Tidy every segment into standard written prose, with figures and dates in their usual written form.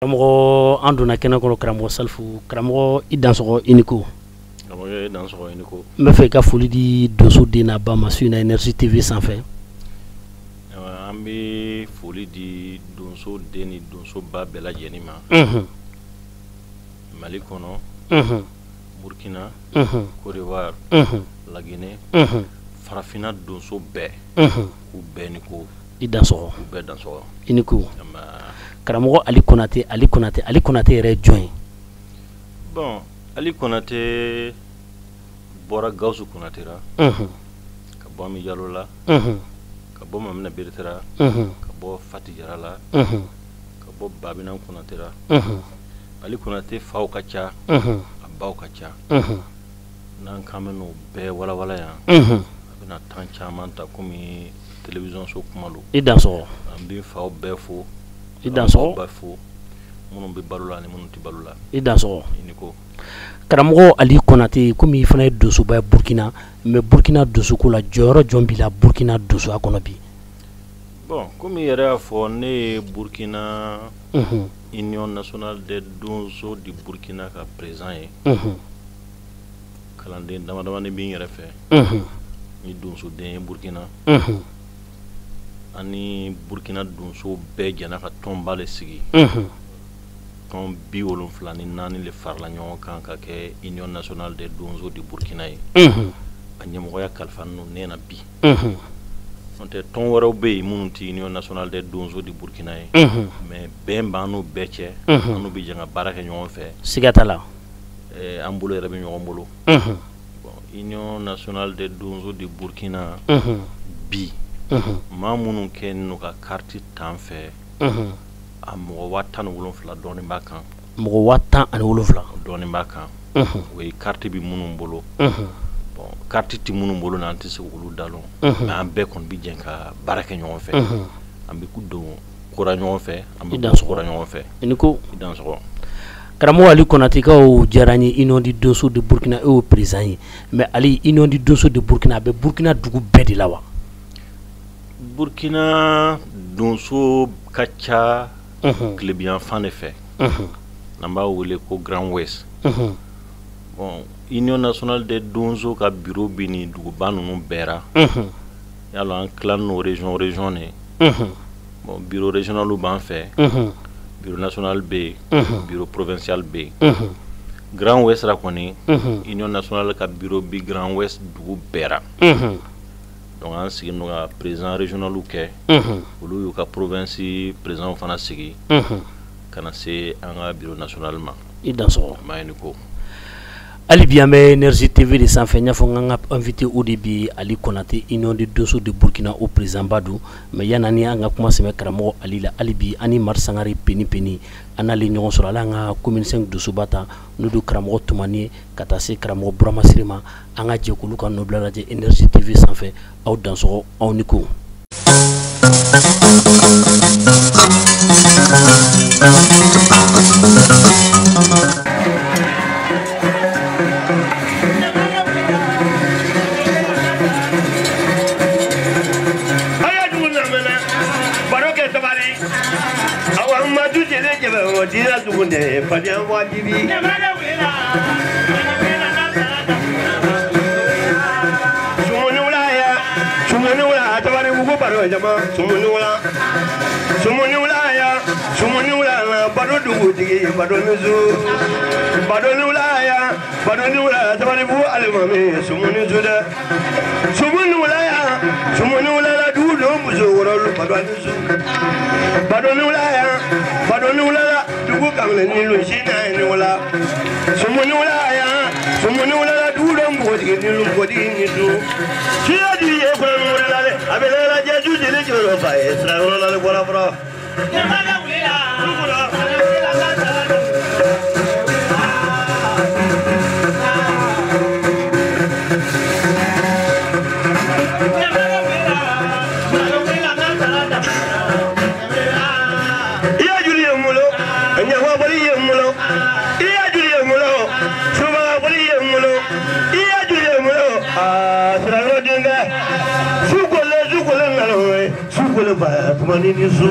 Karamɔgɔ, an donna kɛnɛ kɔnɔ. Karamɔgɔ Salifu, karamɔgɔ, i dansɔgɔ, i ni ko. Karamɔgɔ, i dansɔgɔ, i ni ko. N bɛ fɛ i ka foli di donso den n'a ba ma su in na Énergie TV sanfɛ. An bɛ foli di donso den ni donso ba bɛɛ lajɛlen ma, Mali kɔnɔ, Burkina, Côte d'Ivoire, Laginɛ, farafinna donso bɛɛ, k'u bɛɛ ni ko. I dansɔgɔ. K'u bɛɛ dansɔgɔ. I ni ko. Karamɔgɔ Ali Konate, Ali Konate, Ali Konate yɛrɛ ye jɔn ye? Bon, Ali Konate bɔra Gawusu Konate la, ka bɔ Ami Jalo la, ka bɔ Mamina Berete la, ka bɔ Fati Jara la, ka bɔ Babina Konate la. Ali Konate faw ka ca, a baw ka ca. N'an k'an bɛ n'o bɛɛ walawala yan, a bɛna temps caman ta, komi télévision so kuma don. I dansɔgɔ. An bɛ faw bɛɛ fo. I dansɔgɔ. Bɛɛ fo, minnu bɛ balo la ani minnu tɛ balo la. I dansɔgɔ. I ni ko. Karamɔgɔ Ali Konate, komi i fana ye donsoba ye Burkina, mais Burkina donsoko la, jɔyɔrɔ jɔn b'i la Burkina donsoya kɔnɔ bi? Bon, komi i yɛrɛ y'a fɔ, ne ye Burkina Union nationale des donso du Burkina ka président ye. Kalanden dama damani bɛ n yɛrɛ fɛ. N ye donsoden ye Burkina. Ani Burkina donso bɛɛ jɛna ka tɔnba de sigi. Tɔn 74 de farala ɲɔgɔn kan ka kɛ Union nationale des donso du Burkina ye. A ɲɛmɔgɔya kalifa ne na bi. N'o tɛ, tɔn wɛrɛw bɛ yen minnu tɛ Union nationale des donso du Burkina ye, mais bɛn b'an n'u bɛɛ cɛ, an n'u bɛ jɛ ka baara kɛ ɲɔgɔn fɛ. Siga t'a la. An bolo yɛrɛ bɛ ɲɔgɔn bolo. Bon, Union nationale des donso du Burkina bi, maa minnu kɛ n'u ka carte t'an fɛ, a mɔgɔ 17,000 dɔɔnin b'a kan. Mɔgɔ 17,000. Dɔɔnin b'a kan. O ye carte bɛ minnu bolo. Bon, carte tɛ minnu bolo na, an tɛ se k'olu da lɔn, mais an bɛɛ kɔni bɛ jɛ ka baara kɛ ɲɔgɔn fɛ. An bɛ don kora ɲɔgɔn fɛ, an bɛ bɔ kora ɲɔgɔn fɛ. I ni ko. I dansɔgɔ. Karamɔgɔ Ali Konate, kaw diyara n ye. Union du donso de Burkina, e y'o président ye, mais Ali, Union du donso de Burkina, a bɛ Burkina dugu bɛɛ de la wa? Burkina donso ka ca tilebiyanfan de fɛ, n'an b'a wele ko Grand Ouest. Bon, Union nationale des donso ka bureau bɛ nin duguba ninnu bɛɛ ra. Yala an tila n'o région région de ye. Bon, bureau régional b'an fɛ, bureau national bɛ yen, bureau provincial bɛ yen. Grand Ouest la kɔni, Union nationale ka bureau bi Grand Ouest dugu bɛɛ ra. Donc an sigilen don ka président régional kɛ, olu y'u ka province président fana sigi ka na se an ka bureau national ma. I dansɔgɔ. Maa ni ko. Hali bi an bɛ Énergie TV de sanfɛ. N y'a fɔ n ka invité o de bi Ali Konate, Union de donso de Burkina, o président ba don. Mais yanni an ka kuma sɛmɛ karamɔgɔ Ali la, hali bi an ni Mari Sangare Peni Peni, an n'ale ɲɔgɔn sɔrɔ. Ale an ka commune 5 donsoba ta, n'o don karamɔgɔ Tumani ye, ka taa se karamɔgɔ Burama Sire ma. An ka jɛ k'olu ka nɔbila lajɛ Énergie TV sanfɛ. Aw dansɔgɔ, aw ni ko. Fadenya wajibi. Sumuni ya, sumuni wula, tabari bugu baro jama, sumuni wula, sumuni wula ya, sumuni wula, baro dugutigi, baro nuzu, baro wula ya, baro wula, tabari bugu alimami, sumuni zu dɛ, sumuni wula ya, sumuni wula la dugu don muso wɔrɔ, baro nuzu, baro wula ya, baro wula la dugu kamalen ni lu si na ni wula, sumuni wula ya, sumuni wula la dugu don npogotigi ni npogotigi ni du siya di ye kɔnɔ wuli la dɛ, a bɛ lajɛ ju jeli jɔyɔrɔ fa ye sira yɔrɔ la bɔra fɔlɔ. I ya joli ye n bolo, ɲɛfɔbɔli ye n bolo, i ya joli ye n bolo, subagabɔli ye n bolo, i ya joli ye n bolo, aa sirayɔrɔ denkɛ, su kolen, su kolen nkalon ye, su kolen ba tumani ni su.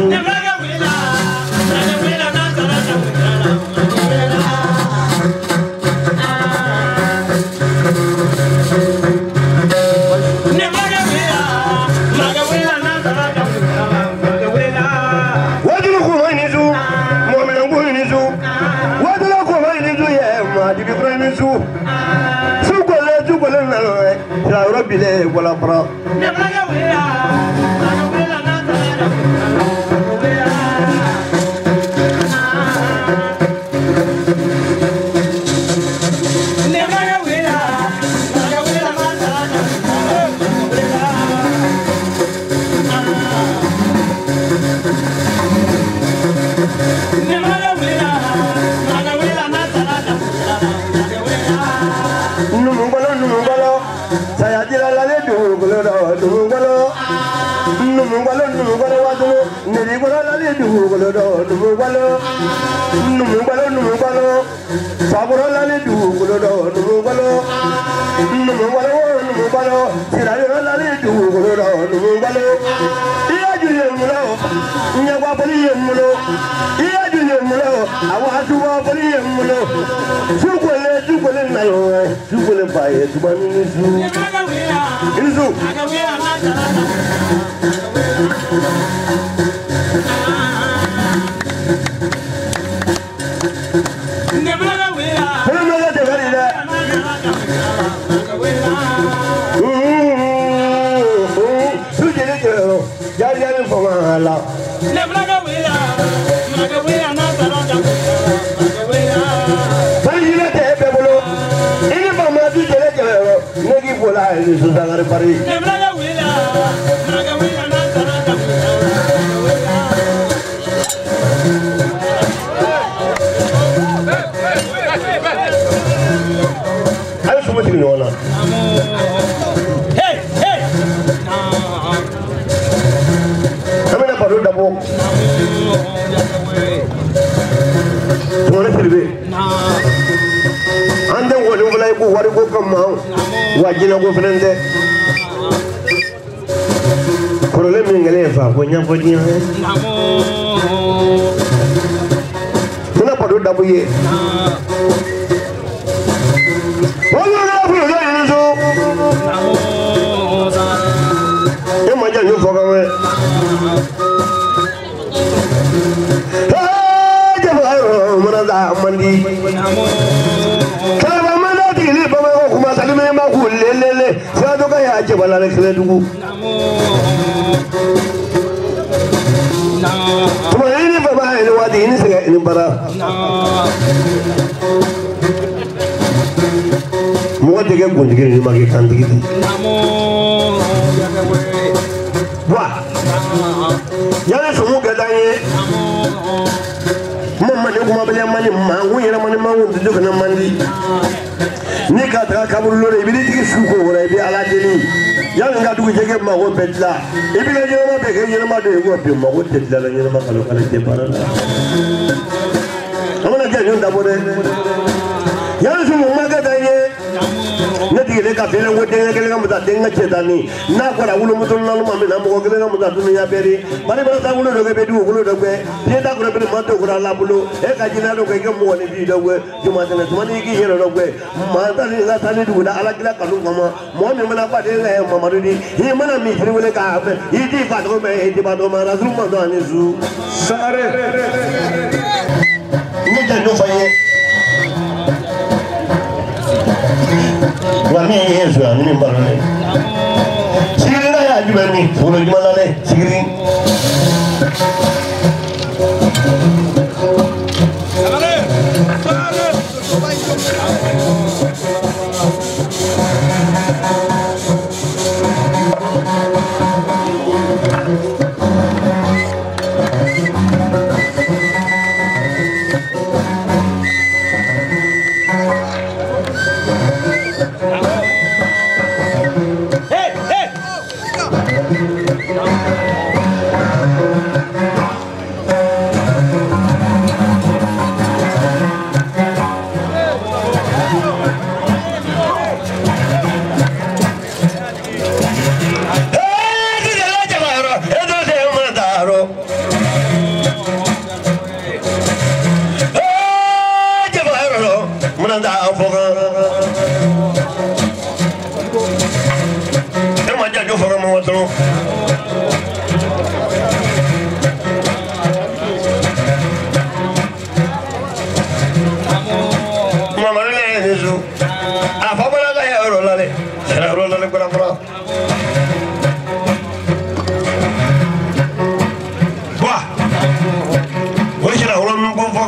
gbara fara.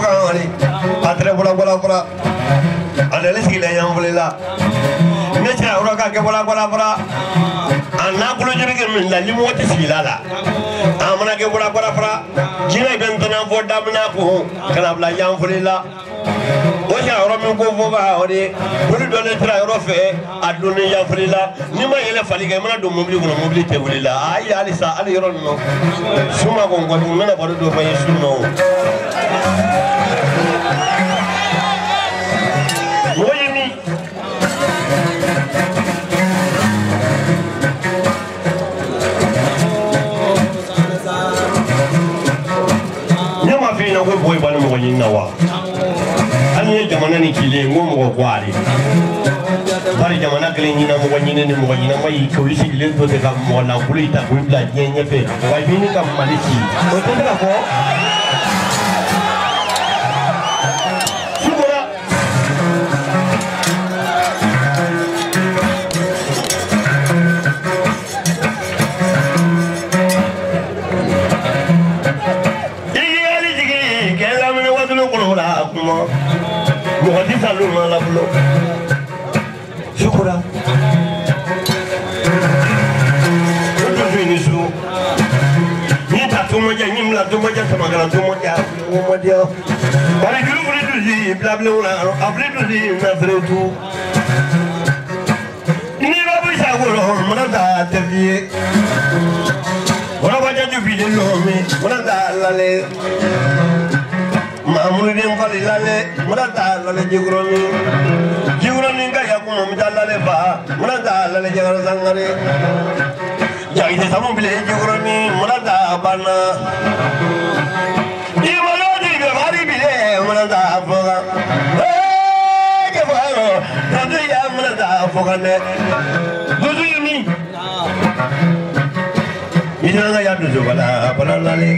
kan wale a tɛrɛ bɔra bɔra bɔra a nana sigilen yan wulila ne cɛ yɔrɔ ka kɛ bɔra bɔra bɔra a n'a kulo joli kɛ min la ni mɔgɔ tɛ sigila la a mana kɛ bɔra bɔra bɔra jinɛ bɛ n tɛnɛ fɔ daminɛ ko ka na bila yan wulila o cɛ yɔrɔ min ko fɔ ka o de boli dɔ ne sira yɔrɔ fɛ a donnen yan wulila n'i ma yɛlɛ fali kan i mana don mobili kɔnɔ mobili tɛ wulila ayi halisa hali yɔrɔ ninnu su ma ko n kɔni n bɛna baro dɔ fɔ n ye su nɔ o. Mɔgɔ ye min ne ma f'i ɲɛna ko bɔgɔ b'a ni mɔgɔ ɲini na wa hali ni ye jamana ni cilen ye n ko mɔgɔ ko ale bari jamana kelen ɲina mɔgɔ ɲini ni mɔgɔ ɲɛnama y'i kɛ olu sigilen to ten ka mɔgɔ lankolon yi ta k'u bila diɲɛ ɲɛfɛ wa i bɛ ɲini ka Mali ci o tɛ se ka fɔ. Mɔgɔ tɛ sa lu ma la bolo sukura o tun tɛ ni su ni ta tumɔjɛ ni bila tumɔjɛ samakala tumɔjɛ tumɔjɛ bari juru fili dusi bilabilenw la a fili dusi na feere tu ni b'a bɔ sago la mana ta tɛ f'i ye warabaja ju bi de lɔmi mana ta lale. Mahamuru den fali lale mana ta lale jiguroni jiguroni ka yakuma mi ta lale fa mana ta lale jagara sangare jagite samu bile jiguroni mana ta bana ibalo di be bari bile mana ta foga eh ke faro tadu ya mana ta foga ne dudu mi ina ya dudu bala bala lale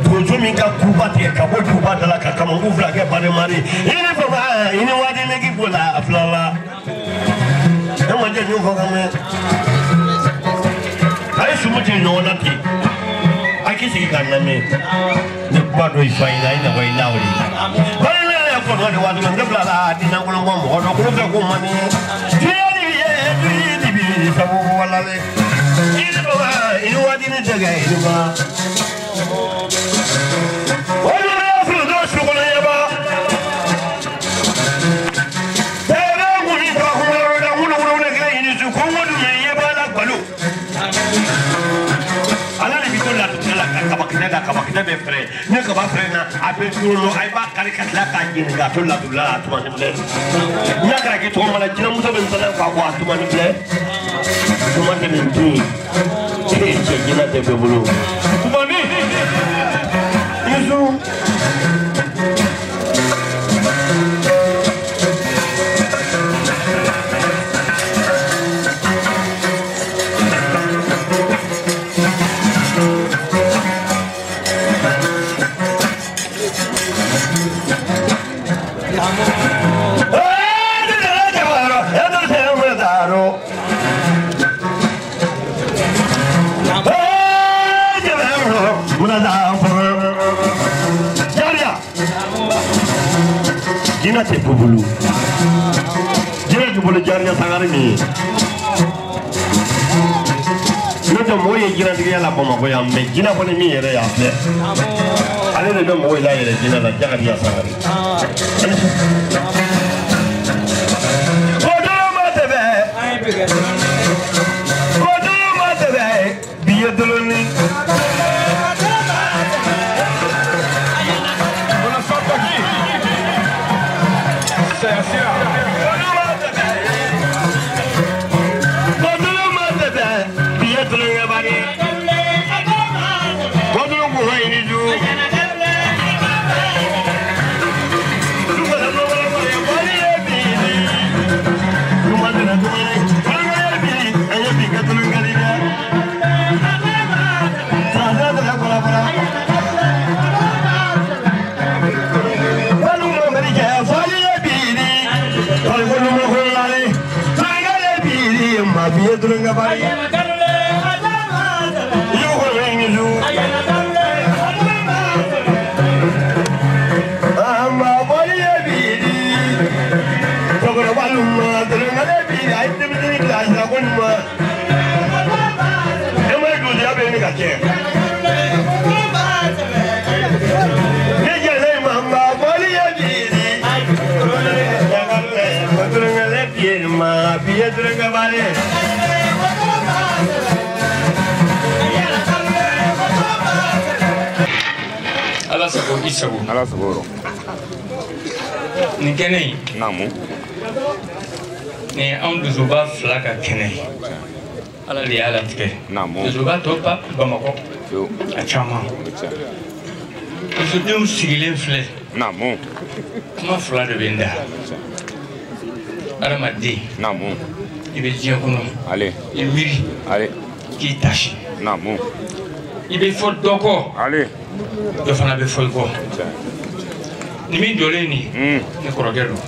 donso min ka kuba tigɛ ka bɔ duguba da la ka kamankun fila kɛ balimari i ni fama i ni waati negi b'o la a fila la ne ma jɛ ɲɔgɔn fɔ ka mɛn a ye sumu tigɛ ɲɔgɔn na ten a k'i sigi k'a lamɛn ne kuma dɔ i fa ɲɛna i na wa i la o de bari ne yɛrɛ kɔnɔ de waati la ne bila la a di lankolon kɔ mɔgɔ dɔ kolo fɛ ko man di ye tuyi de bi ye tuyi de bi sabu wala dɛ i ni fama i ni waati ni tɛ kɛ i ni ma. Kabakisɛ bɛ fɛrɛ ne kaba fɛrɛ na a bɛ tunu a b'a kari ka tila k'a ɲini k'a to ladula a tuma ni filɛ n'a kɛra k'i tɔgɔ ma la jinɛmuso bɛ n sɛnɛ k'a bɔ a tuma ni filɛ tuma tɛ nin dun ye cɛ jinɛ tɛ bɛɛ bolo tuma ni ni. Jinɛ tɛ bɛɛ bolo jinɛ tɛ bolo jariya sangare min ye n'o tɛ mɔgɔ ye jinɛtigiya la Bamakɔ yan mɛ jinɛ kɔni min yɛrɛ y'a filɛ ale de bɛ mɔgɔw layɛlɛ jinɛ la Jagadiya Sangare. Kɔdolo ma tɛmɛ kɔdolo ma tɛmɛ bi ye doloni. Ala sago i sago. Ala sago. Nin kɛnɛ in. Naamu. Nin ye anw dusuba fila ka kɛnɛ ye. Ala de y'a latigɛ. Naamu. Dusuba tɔ ba Bamakɔ. A caman. Dusudenw sigilen filɛ. Naamu. Kuma fila de bɛ n da. Adamaden. Naamu. I bɛ diɲɛ kɔnɔ. Ale. I miiri. Ale. K'i tasi. Naamu. I bɛ fɔ dɔ kɔ. Ale. Dɔ fana bɛ fɔ i kɔ. Ni min jɔlen nin, ne kɔrɔkɛ don.